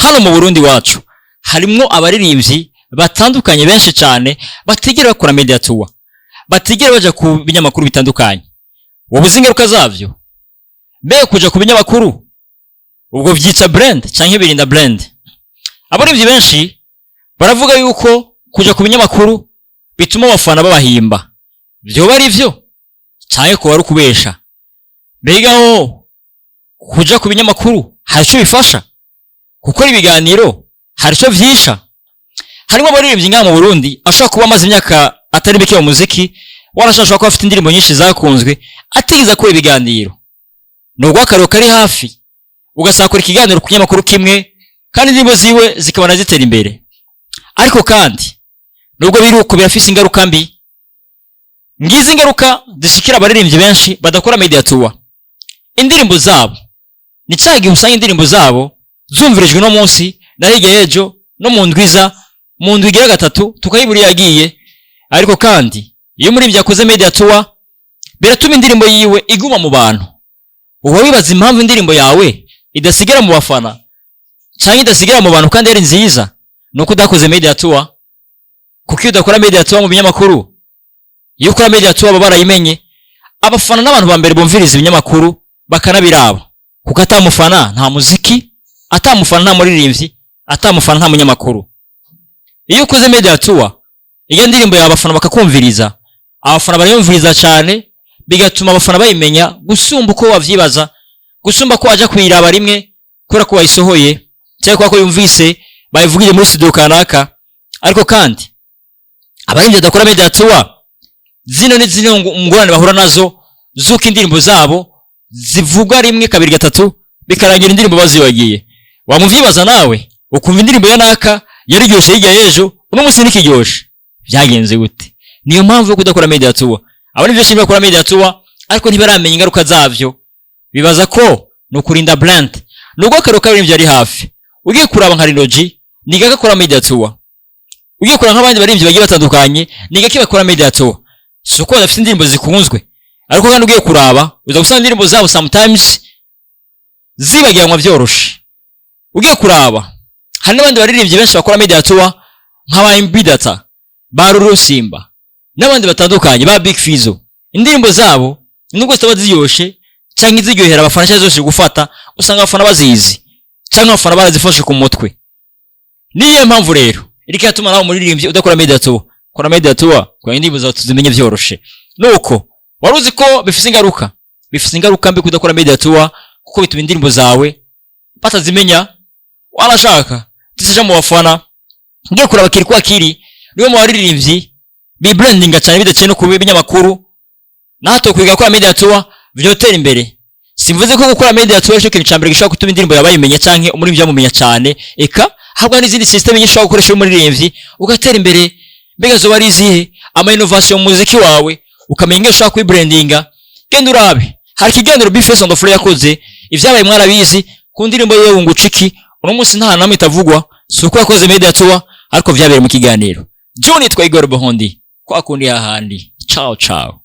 Hano mu Burundi wacu harimwo abaririmbyi batandukanye benshi cyane batigera bakora media tour, batigera baja ku binyamakuru bitandukanye. Wowe uzi ingaruka zavyo? Mbega kuja ku binyamakuru ubwo vyica brand canke birinda brand? Abaririmbyi benshi baravuga yuko kuja ku binyamakuru bituma abafana babahimba. Vyoba ari vyo canke kuba ari ukubesha? Mbega ho kuja ku binyamakuru hari ico bifasha? Gukora ibiganiro hari ico vyisha? Harimo abaririmbyi ngaha mu Burundi ashobora kuba amaze imyaka atari mike mu muziki, warashobora kuba afite indirimbo nyinshi zakunzwe, atigeze akora ibiganiro. Ni urw'akariro kari hafi, ugasanga akora ikiganiro ku kinyamakuru kimwe kandi indirimbo ziwe zikaba zitera imbere. Ariko kandi nubwo biri uko, birafise ingaruka mbi. Ngizi ingaruka zishikira abaririmbyi benshi badakora media tour: indirimbo zabo ni cya gihe usanga indirimbo zabo zumvirijwe no munsi na hirya y'ejo no mu ndwiza, mu ndwi igira gatatu tukayibura iyo yagiye. Ariko kandi iyo umuririmbyi yakoze media tour, biratuma indirimbo yiwe iguma mu bantu. Uba wibaza impamvu indirimbo yawe idasigara mu bafana cyangwa idasigara mu bantu kandi ari nziza? Ni uko udakoze media tour. Kuko iyo udakora media tour mu binyamakuru, iyo ukora media tour baba barayimenye. Abafana n'abantu ba mbere bumviriza ibinyamakuru bakanabiraba, kuko atamufana nta muziki, atamufana nta muririmbyi, atamufana nta munyamakuru. Iyo ukoze media tour, iyo ndirimbo yawe abafana bakakumviriza, abafana barayumviriza cyane, bigatuma abafana bayimenya gusumba uko wavyibaza, gusumba ko waja kuyiraba rimwe kubera ko wayisohoye cyangwa kubera ko yumvise bayivugije muri studio kanaka. Ariko kandi abaririmbyi badakora media tour, zino ni zino ngorane bahura nazo z'uko indirimbo zabo zivugwa rimwe, kabiri, gatatu, bikarangira indirimbo bazibagiye. Wamuvyibaza nawe ukumva indirimbo ya naka yariryoshye hirya y'ejo, uno munsi ntikiryoshe, byagenze gute? Niyo mpamvu yo kudakora media tour. Abo nivyo shimwe bakora media tour, ariko ntibaramenya ingaruka zavyo, bibaza ko ni ukurinda brand. Nubwo akaro kabiri ari hafi, ugiye kuraba nka Lino G ni gake akora media tour. Ugiye kuraba nk'abandi baririmbyi bagiye batandukanye, ni gake bakora media tour. Si uko badafite indirimbo zikunzwe, ariko kandi ugiye kuraba uza gusanga indirimbo zabo sometimes zibagiranwa byoroshe. Ugiye kuraba hari n'abandi baririmbyi benshi bakora media tour, nk'aba MB Data, ba Ruru Simba n'abandi batandukanye, ba Big Fizzo. Indirimbo zabo nubwo zitaba ziryoshe cyangwa ziryohera abafana cyangwa zose gufata, usanga abafana bazizi cyangwa abafana barazifashe ku mutwe. Niyo mpamvu rero iriko yatuma nawe umuririmbyi udakora media tour, kora media tour kugira indirimbo zawe tuzimenye byoroshe. Nuko wari uzi ko bifise ingaruka? Bifise ingaruka mbi kudakora media tour, kuko bituma indirimbo zawe batazimenya, wanashaka zishaja mu bafana. Ngiye kuraba Kirikou Akili, niwe mu baririmbyi bibrandinga cyane bidaciye no ku binyamakuru. Nato kwiga gukora media tour vyotera imbere. Simvuze ko gukora media tour aricyo kintu ca mbere gishobora gutuma indirimbo yawe bayimenya canke umuririmbyi bamumenya cyane. Eka, habwa n'izindi system nyinshi ushobora gukoresha umuririmbyi ugatera imbere. Mbega zoba ari izihe? Ama innovation mu muziki wawe, ukamenya ingene ushobora kwibrandinga. Genda urabe, hari ikiganiro B-Face on the Floor yakoze, ivyabaye mwarabizi ku ndirimbo yewe Nguciki. Uno munsi nta namwe itavugwa. Si uko yakoze media tour, ariko vyabereye mu kiganiro. John, nitwa Igor Bohondi, kwa kundi hahandi. Ciao ciao.